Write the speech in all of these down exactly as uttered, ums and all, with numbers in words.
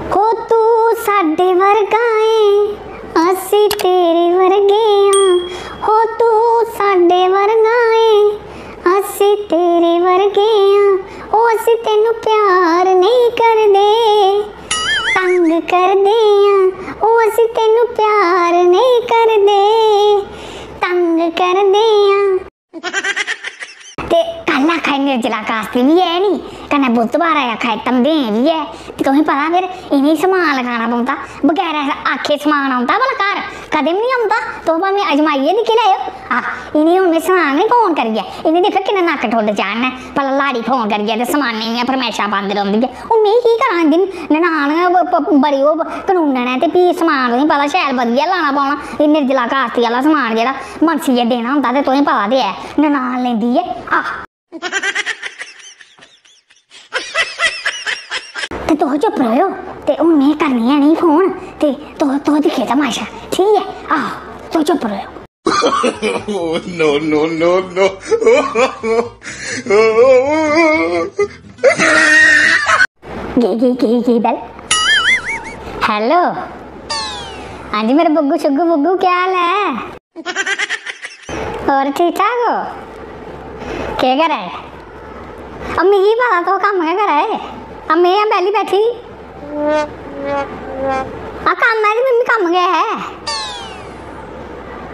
हो तू साडे वर्गा ऐ, असी तेरे वर्गे आं। हो तू साडे वर्गा ऐ, असी तेरे वर्गे आं। ओ असी तेनू प्यार नहीं करदे, तंग करदे आं। ओ असी तेनू प्यार नहीं करदे, तंग करदे आं। ते कल आखा दी निर्जला कास्ती बी ऐ नी, कन्नै बुधवार आखा दी धमदें बी ऐ। ते तुसें पता फिर इ'नेंगी समान लगाना पौंदा, बगैरा आखे समान औंदा भला घर? कदें बी निं औंदा। तुस भामें अजमाइयै दिक्खी लैएओ। आ, इ'नें हून में सनां नी फोन करियै, इ'नें दिक्खो किन्ना नक्क ठुड्ड चाढ़ना ऐ, भला लाड़ी फोन करियै ते समानै दियां फरमैशां पांदी रौंह्दी ऐ। हून में केह् करां, इं'दी ननान गै ब-, ब-, बड़ी ओह् कनूनन ऐ, ते फ्ही समान तुसें पता शैल बधिया लाना पौना। एह् निर्जला कास्ती आह्ला समान जेह्ड़ा मनसियै देना होंदा, ते तुसें पता ते ऐ, ननान लेंदी ऐ। आह। ते तुस चुप र'वेओ, ते हून में करनी ऐ इ'नेंगी फोन, ते तुस, तुस दिक्खेओ तमाशा, ठीक ऐ? आहो, तुस चुप र'वेओ। Oh, no, no, no, no। गेई, गेई, गेई, गेई bell। Hello। हां जी, मेरे बुग्गू शुग्गू बुग्गू, क्या हाल ऐ? होर ठीक ठाक ओ? केह् करा दे? आ, मिगी पता तुस कम्म गै करा दे। आ, में आं बेह्ली बैठी दी। आ, कम्म ऐ ते मिगी कम्म गै ऐ।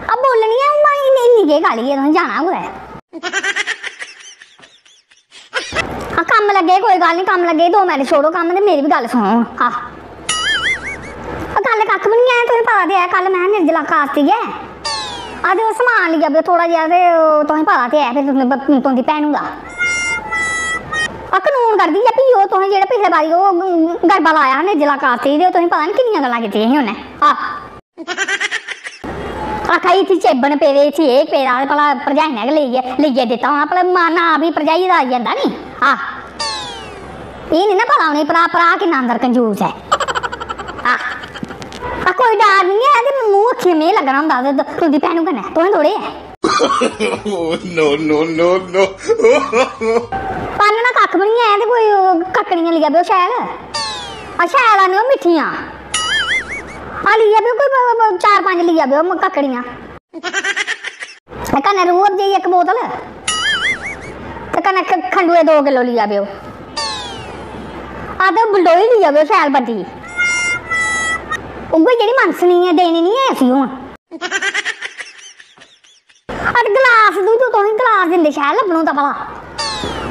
आ, बोलनी ऐ, हून इन्नी, इन्नी केह् गल्ल ऐ, तुसें जाना कुतै? आ, कम्म लग्गे, कोई गल्ल निं, कम्म लग्गे, दो मिंट छोड़ो कम्म ते मेरी बी गल्ल सुनो हून। आ। आ, गल्ल कक्ख बी निं ऐ, तुसें पता ते ऐ, कल में निर्जला कास्ती ऐ। आ, ते ओह् समान लेई आवेओ थोह्ड़ा जेहा, ते ओह् तुसें पता ते ऐ, फिर तुं'दी, तुं'दी भैनू दा। आ, कनून करदी ऐ, फ्ही ओह् तुसें जेह्ड़ा पिछले बारी ओह् गरबा लाया हा निर्जला कास्ती, ते ओह् तुसें पता निं किन्नियां गल्लां कीतियां हियां उन्नै। आ। आखा दी, "इत्थै चेबन पेदे, इत्थै एह् पेदा, ते भला भरजाई ने गै लेइयै, लेइयै दित्ता होना, भला मां नांऽ बी भरजाई दा आई जंदा नी।" आह, एह् निं ना पता उ'नेंगी भला भ्राऽ किन्ना अंदर कंजूस ऐ। आह, आ, कोई डर निं ऐ, ते मूंह् अक्खियें में लग्गना होंदा ते तुं'दी भैनू कन्नै, तुसें थोड़े ऐ। Oh, no, no, no, no। पालना कक्ख बी निं ऐ, ते कोई कक्कड़ियां लेई आवेओ शैल। आ, शैल आह्नेओ, मिट्ठियां। आ, लेई आवेओ कोई ब-, ब-, चार पंज लेई आवेओ म-, कक्कड़ियां। ते कन्नै रूह अफ्जे दी इक बोतल। ते कन्नै ख-, खंडुए दो किलो लेई आवेओ। आ, ते बलटोई लेई आवेओ शैल बड्डी। उ'ऐ जेह्ड़ी मनसनी ऐ, देनी निं ऐ इसी हून। अरे गलास, तू, तू, तुसें गलास दिंदे शैल लब्भना होंदा भला।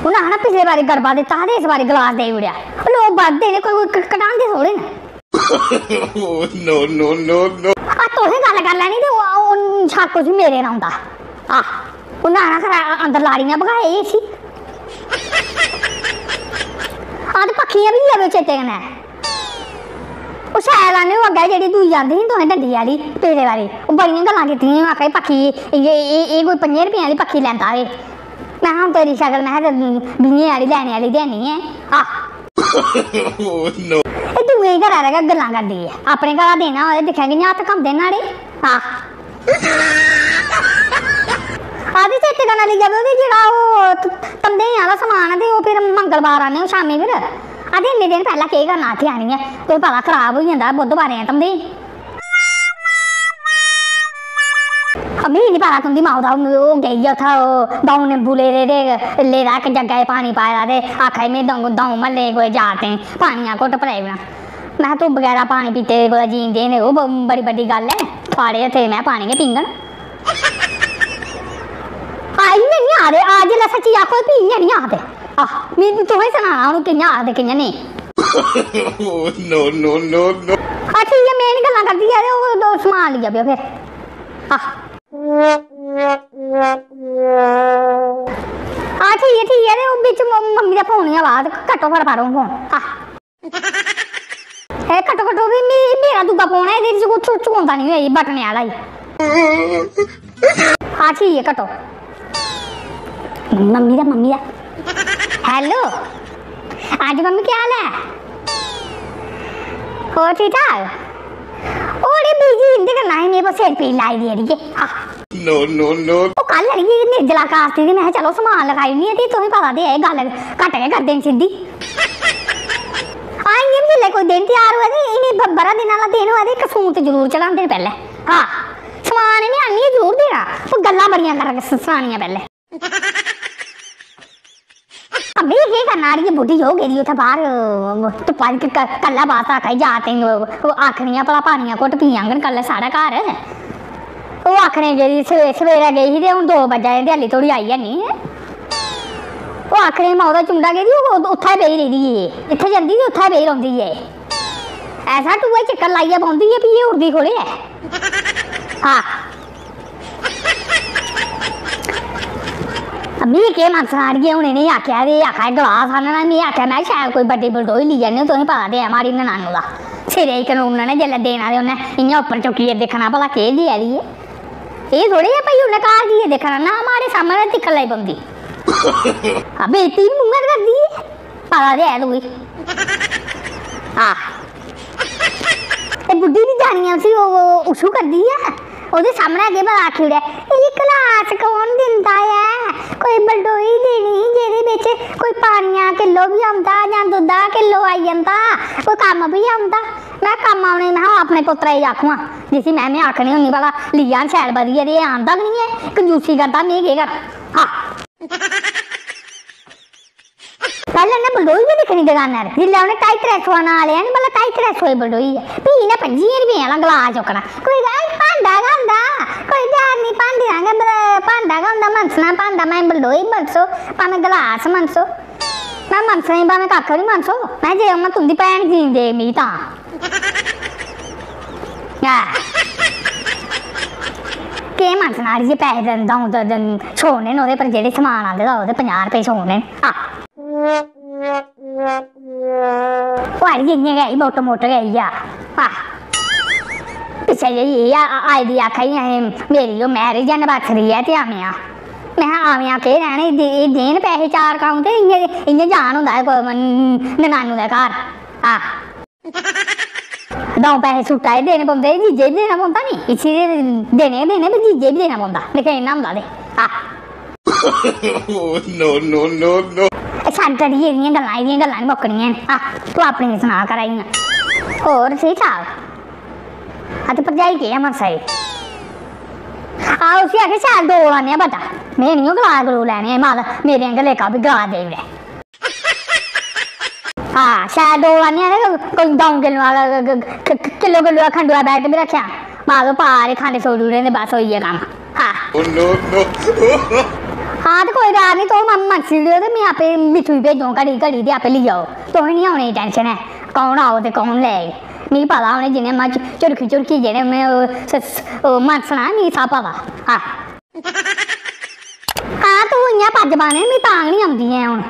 उ'नें आखना, "पिछले बारी गड़बा दित्ता हा ते इस बारी गलास देई ओड़ेआ।" लोक बधदे न, कोई, कोई क-, कटांदे थोड़े न। Oh, no, no, no, no। आ, तुसें गल्ल कर लैनी ते ओह्, ओह् शक्क उसी मेरे ना औंदा। आह, उ'नें आखना, "खरा अंदर लाड़ियां भगाए इसी।" आ, ते पक्खियां बी लेई आवेओ चेते कन्नै। ओह् शैल आह्नेओ, अग्गें जेह्ड़ी दूई आंदी ही तुसें डंडी आह्ली पिछले बारी, ओह् बड़ियां गल्लां कीतियां, आखा दी, "पक्खी, एह्, एह्, एह् कोई पंजें रपेंऽ आह्ली पक्खी लैंदा एह्।" में हा, "हून तेरी शकल, में हा, बीहें आह्ली लैने आह्ली ते हैनी ऐ।" आह। Oh, no। एह् दूए घरा दा गै गल्लां करदी ऐ, अपने घरा देना होऐ ते दिक्खेआ कि'यां हत्थ कंबदे न्हाड़े। आह। आखदे चेते कन्नै लेई जावेओ ते जेह्ड़ा ओह् त-, धमदें आह्ला समान ऐ ते ओह् फिर मंगलवार आह्नेओ शामीं फिर। आखदे इन्ने दिन पैह्लें केह् करना इत्थै आनियै, तुसें पता खराब होई जंदा बुधवारें धमदें। आ, मिगी निं पता तुं'दी माऊ दा, ओह् गेई ऐ उत्थै, ओह् द'ऊं निंबू लेदे ते लेदा इक जग्गै च पानी पाए दा ते आखा दी, "में द'ऊं, द'ऊं म्हल्ले कोई जागतें पानिया घुट्ट पलाई ओड़ां।" में, "तूं बगैरा पानी पीते दे कुतै जीन देन, ओह् ब-, बड़ी बड्डी गल्ल ऐ, थुआढ़े हत्थे में पानी गै पीङन।" आ, इ'यां निं आखदे, आ, जिसलै सच्ची आखो, फ्ही इ'यां निं आखदे। आह, में तुसें सनाना हून कि'यां आखदे, कि'यां नेईं। Oh, no, no, no, no। आ, ठीक ऐ, में निं गल्लां करदी ऐ, ते ओह्, ओह् समान लेई आवेओ फिर। आह। आ, ठीक ऐ, ठीक ऐ, ते ओह् बिच म-, मम्मी दा फोन गै आवा दा, कट्टो फटाफट हून फोन। आह। ए, कट्टो, कट्टो, भी मी-, मेरा दूआ फोन ऐ, एह्दे च कुछ चुकोंदा निं होई, बटने आह्ला ई। हां, ठीक ऐ, कट्टो। मम्मी दा, मम्मी दा। Hello। हां जी, मम्मी, केह् हाल ऐ? होर ठीक ठाक? ओह् अड़े, busy इं'दे कन्नै ही, में बस सिर पीड़ लाई दी अड़िये। आह। No, no, no। ओह् कल अड़िये निर्जला कास्ती दी, में चलो समान लखाई ओड़नी आं, ते तुसें पता ते ऐ, एह् गल्ल घट्ट गै करदे न सिद्धी। हां, इ'यां बी जिसलै कोई दिन तेहार होऐ ते बड़ा दिन आह्ला दिन होऐ ते इक सूट जरूर चढ़ांदे न पैह्लें। हां, समान इ'नें आह्नियै जरूर देना, पर गल्लां बड़ियां कर-, स-, सनानियां पैह्लें। अम्मी, केह् करना, अड़िये, बुड्ढी ओह् गेदी उत्थै बाह्र, धुप्पा च क-, कल्लै बास्तै आखा दी, जा ते ओह् आखनियां भला पानियां घुट्ट पी आङन कल्लै साढ़े घर। ओह् आखने गेदी, सवे-, सवेरै गेई ही ते हून दो बज्जा दे ते हाल्ली धोड़ी आई हैनी। ओह् आखने माऊ दा चुंडा गेदी, ओह् उत्थै बेही रेही दी ऐ, जित्थै जंदी ते उत्थै बेही रौंह्दी ऐ। ऐसा टूआ चक्कर लाइयै बौंह्दी ऐ, फ्ही एह् उठदी थोड़े ऐ। हां। मी केह् मनसना अड़िये, हून इ'नेंगी आखेआ ते एह् आखा दे गलास आह्नना, मी आखेआ, में शैल कोई बड्डी बलटोई लेई जन्नी, तुसेंगी पता ते ऐ माड़ी ननानू दा। सिरै च कनून ने जेल्लै देना ते उन्नै इ'यां उप्पर चुक्कियै दिक्खना भला केह् देआ दी ऐ। एह् थोड़े ऐ भाई उन्नै घर जाइयै दिक्खना, ना माड़े सामनै दिक्खन लगी पौंदी। आ, बेइज्जती बी मुंहै पर करदी ऐ, पता ते ऐ तुगी। आह। ते बुड्ढी बी जानियै उसी ओह्, ओह् उशू करदी ऐ। ओह्दे सामनै केह् पता आखी ओड़ै, "एह् गलास कौन दिंदा ऐ? कोई बलटोई देनी ही जेह्दे बिच कोई पानिया किल्लो बी औंदा जां दुद्धा किल्लो आई जंदा, कोई कम्म बी औंदा।" में कम्म औने, में अपने पुत्तरै गी आखुआं, जिसी में, में आखनी होन्नी भला, "ली आन शैल बधियै, ते एह् आंदा गै निं ऐ, कंजूसी करदा, में केह् करां?" हा। पैह्लें उ'न्नै बलटोई गै दिक्खनी दकाना पर, जिसलै उ'नें ढाई त्रै सौ दा नांऽ लेआ नी, भला ढाई त्रै सौ दी बलटोई ऐ, फ्ही इ'नें पं'जियें रपेंऽ आह्ला गलास चुक्कना। कोई गल्ल, भांडा गै होंदा, कोई डर निं, भांडे दा गै ब-, भांडा गै होंदा, मनसना भांडा, भाएं बलटोई मनसो, भामें गलास मनसो। में मनसने गी भामें कक्ख निं मनसो, में जे उ'आं तुं'दी भैन जीन दे मिगी तां। ऐ। केह् मनसना अड़िये, पैसे दे द'ऊं द-, द-, छोड़ने न ओह्दे पर, जेह्ड़े समान आंदे दा ओह्दे पंजाह् रपेऽ छोड़ने न। आ। ओह् अड़िये इ'यां गै आई, मोटो मोटो गै आई आ। आ। पिच्छें जेही एह् आ-, आई दी आखा दी, "असें, मेरी ओह् marriage anniversary ऐ ते आमेआं।" में हा, "आमेआं केह् लैने, दे-, एह् देन पैसे चार क'ऊं ते इ'यां, इ'यां जान होंदा ऐ को-, न-, ननानू दे घर।" आ। द'ऊं पैसे सूटा दे देने पौंदे, जीजे बी देना पौंदा नी, इसी ते देने गै देने, ते जीजे बी देना पौंदा, नखेना होंदा ते। आ। Oh, no, no, no, no। छड्ड अड़िये, एह्दियां गल्लां, एह्दियां गल्लां निं मुक्कनियां न। आ, तूं अपनी सनाऽ घरा दियां। होर ठीक ठाक? आ, ते भरजाई केह् ऐ मनसा दी? आ, उसी आखे शैल दो लाने आ बड्डा। में निं ओह् गलाऽ गलू लैने, माता मेरे आंह्गर लेखा बी गलाऽ देई ओड़े। हां, शैल दो लानियां ते कोई द'ऊं किलो आह्ला, क-, क-, क-, किलो, किलो दा खंडुआ पैकेट बी रक्खेआ। मारो पारे खंड छोड़ी ओड़े ते बस होई गेआ कम्म। हां। Oh, no, no। हां, ते कोई डर निं, तुस मम-, मनसी लियो ते में आपे मिट्ठू गी भेजङ घड़ी, घड़ी ते आपे लेई आओ। तुसें निं औने दी tension ऐ, कौन आओ ते कौन लै आए। मिगी पता उ'नें जि'नें मा-, झुरकी, झुरकी जेह्ड़े उ'नें ओह् स-, स-, ओह् मनसना, मिगी सब पता। हां। हां, तूं इ'यां पज्ज पाने, मी तां गै निं औंदी ऐ हुन।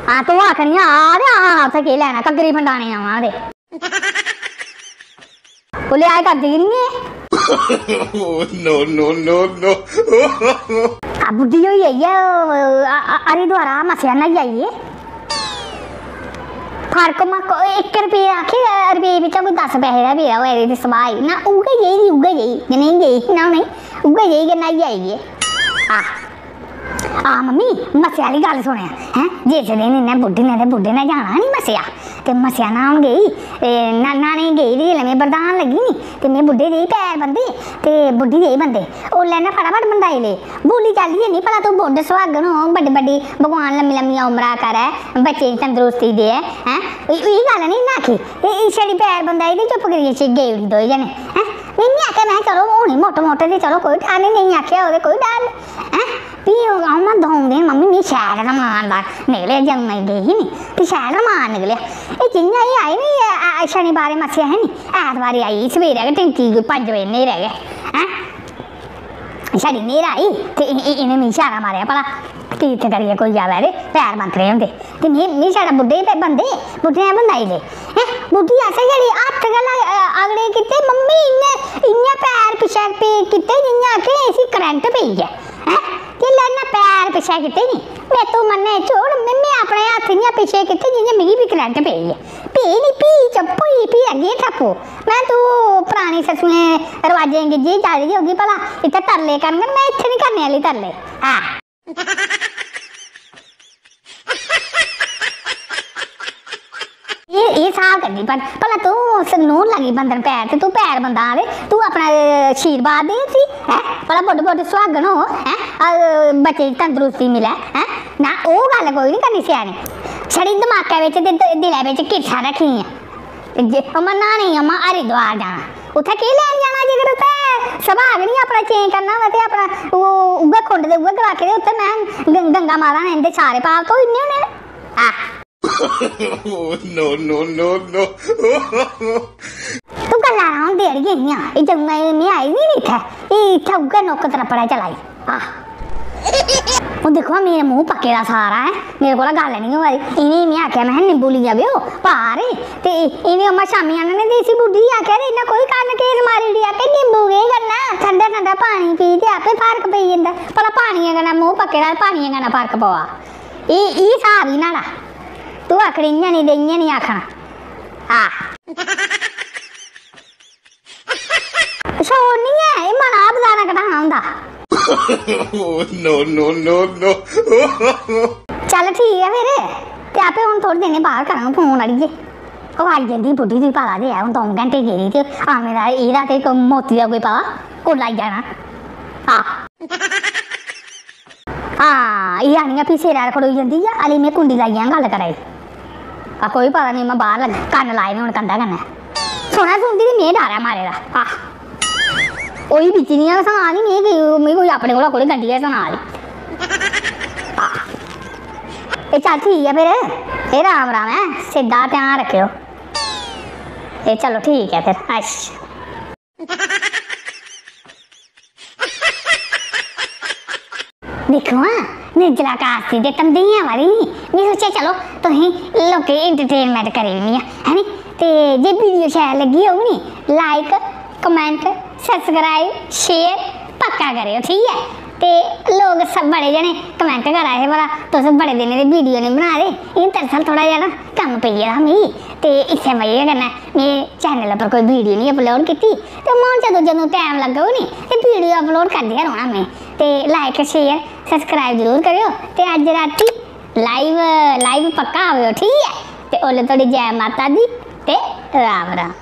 हां, तूं आखनी आं, आ ते आ, उत्थै केह् लैना, घग्गरी फंडाने आवां ते। ओह् लिहाज करदी गै निं ऐ। Oh, no, no, no, no। आ, बुड्ढी होई गेई ऐ, ओह्, आ, आ, हरिद्वारा मस्सेआ न्हाई आई ऐ। फर्क मक-, इक रपेऽ आखे, रपेऽ बिच्चा कोई दस पैसे दा पेदा होऐ एह्दे च सभाऽ गी। ना, उ'ऐ जेही दी उ'ऐ जेही, जनेही गेई ही ना उ'नें, उ'ऐ जेही गै न्हाई आई ऐ। आह। आह, मम्मी, मस्सेआ आह्ली गल्ल सुनेआं, हैं? जिस दिन इ'न्नै बुड्ढे ने ते बुड्ढे ने जाना नी मस्सेआ, ते मस्सेआ न्हान गेई, ते ना-, न्हाने गी गेई ते जिसलै में बरधान लग्गी नी, ते में बुड्ढे दे पैर बंदे, ते बुड्ढी दे बंदे, उसलै इ'न्नै फटाफट बंदाई ले। भुल्ली चाल्ली जन्नी, भला तूं बुड्ढ सुहागन हो, बड्डी बड्डी भगवान लम्मी लम्मियां उमरां करै, बच्चें गी तंदरुस्ती देऐ, हैं? एह्, एह् गल्ल निं इ'न्नै आखी। एह्, एह् छड़ी पैर बंदा, एह्दे चुप्प करियै च गेई उठी दोए जने, हैं? में इ'यां आखेआ, में चलो, हून ही मोटे मोटे ते चलो, कोई डर निं, नेईं आखेआ होऐ ते कोई डर निं, हैं? फ्ही ओह्, अ'ऊं, में द'ऊं दिन, मम्मी, मी शैल रमान दा निकलेआ, जदूं में गेई ही नी, ते शैल रमान निकलेआ। एह् जि'यां एह् आई नी, एह्, आ, शनिबारें मस्सेआ ही नी, ऐतबारें आई, सवेरै गै टिंकी गी पंज बजे न्हेरै गै, हैं? छड़ी न्हेरा आई ते इ-, इ-, इ'नें मिगी इशारा मारेआ, भला तीर्थ करियै कोई आवै ते पैर मंथने होंदे। ते में, में छड़ा बुड्ढे ते बंदे, बुड्ढे ने बंदाई ले। हैं? बुड्ढी असें छड़ी हत्थ गै ला-, अ-, अगड़े कीते, मम्मी इ'यां, इ'यां पैर पिच्छें पे कीते जि'यां आखै इसी करंट पेई ऐ। हैं? जिसलै इ'यां पैर पिच्छें कीते नी, में तूं मन्ने झूठ, में, में अपने हत्थ इ'यां पिच्छें कीते जि'यां मिगी बी करंट पेई ऐ। फ्ही नी, फ्ही चुप्प होई, फ्ही अग्गें ठप्पो। में तूं परानी सस्सुएं रवाजें गिज्झी जा दी होगी भला, इत्थै तरले करङन, में इत्थै निं करने आह्ली तरले। आ। एह्, एह् सारा करदी बंद। भला तू उस नूंह् लगी बंदन पैर ते तू पैर बंदा आवे, तू अपना, अ, आशीर्वाद दे उसी, हैं? भला बुड्ढ बुड्ढ सुहागन हो, हैं? अ, बच्चे गी तंदरुस्ती मिलै, हैं? ना, ओह् गल्ल कोई निं करनी स्याने। छड़ी दमाकै बिच ते द-, दिलै बिच किरसां रक्खी दियां। ते जे, अम्मा, न्हाने गी, अम्मा, हरिद्वार जाना। उत्थै केह् लैन जाना जेकर उत्थै सुभाऽ गै निं अपना change करना होऐ ते अपना ओह्, उ'ऐ खुंड ते उ'ऐ गलाके ते उत्थै में ग-, गंगा माता ने इं'दे सारे पाप धोई ओड़ने होने न। आ। Oh, no, no, no, no। तूं गल्लां रौह्न दे अड़िये इ'यां। एह् जदूं दी में आई दी नी इत्थै, एह् इत्थै उ'ऐ नुक्क त्रप्पड़ा चलाई। आह। ओह् दिक्खो, मेरे मूंह पक्के दा सारा ऐ, मेरे कोला गल्ल निं होआ दी। इ'नें गी में आखेआ, में निंबू लेई आवेओ, भार ऐ। ते इ'नें उ'आं शामीं आह्नने ते इसी बुड्ढी गी आखेआ ते इ'न्नै कोई कन्न केस मारी ओड़ेआ कि निंबू केह् करना, ठंडा ठंडा पानी पी ते आपे फर्क पेई जंदा। भला पानियै कन्नै मूंह पक्के दा, पानियै कन्नै फर्क पवा। एह्, एह् स्हाब ही न्हाड़ा। तूं आखड़ी इ'यां निं ते इ'यां निं आखना। आह। शोर निं ऐ, एह् मना बजाना कढाना होंदा। Oh, no, no, no, no। चल ठीक ऐ फिर, ते आपे हून थोह्ड़े दिनें बाद करां फोन अड़िये। ओह् आई जंदी बुड्ढी, तुगी पता ते ऐ, हून द'ऊं घैंटे गेदी ते आने दा एह्दा ते कोई मोती दा कोई पता कुसलै आई जाना। आह। हां, एह् आनियै फ्ही सिरै 'र खड़ोई जंदी ऐ, अल्ली में कुंडी लाइयै गल्ल करा दी। आ, कोई पता निं, में बाह्र लग्गी, कन्न लाए दे हून कंधा कन्नै। सुना सुनदी ते में डर ऐ मारे दा। आह। ओही बिच्च दियां गै सना दी, में केह्, में कोई अपने कोला थोह्ड़ी गंढियै सना दी। आह। एह् चल ठीक ऐ फिर, एह् राम राम ऐ, सिद्धा ध्यान रक्खेओ। एह् चलो ठीक ऐ फिर, अच्छा। दिक्खो हां, निर्जला कास्ती दे तंदेही आवा दी ही। में सोचेआ, चलो, तुसें लोकें गी entertainment करी ओड़नी ऐ, है नी? ते जे video शैल लग्गी होग नी, like, comment, subscribe, share पक्का करेओ, ठीक ऐ? ते लोक सब बड़े जने comment करा दे हे, भला तुस बड़े दिनें दे video निं बना दे। इ'यां दरअसल थोह्ड़ा जेहा ना कम्म पेई गेदा हा मिगी, ते इस्सै बजह कन्नै में channel उप्पर कोई video निं upload कीती। ते हून जदूं, जदूं time लग्गग नी, ते video upload करदे गै रौह्ना में। ते like, share, subscribe जरूर करेओ। ते अज्ज रातीं live, live पक्का आवेओ, ठीक ऐ? ते ओल्लै धोड़ी जै माता दी ते राम राम।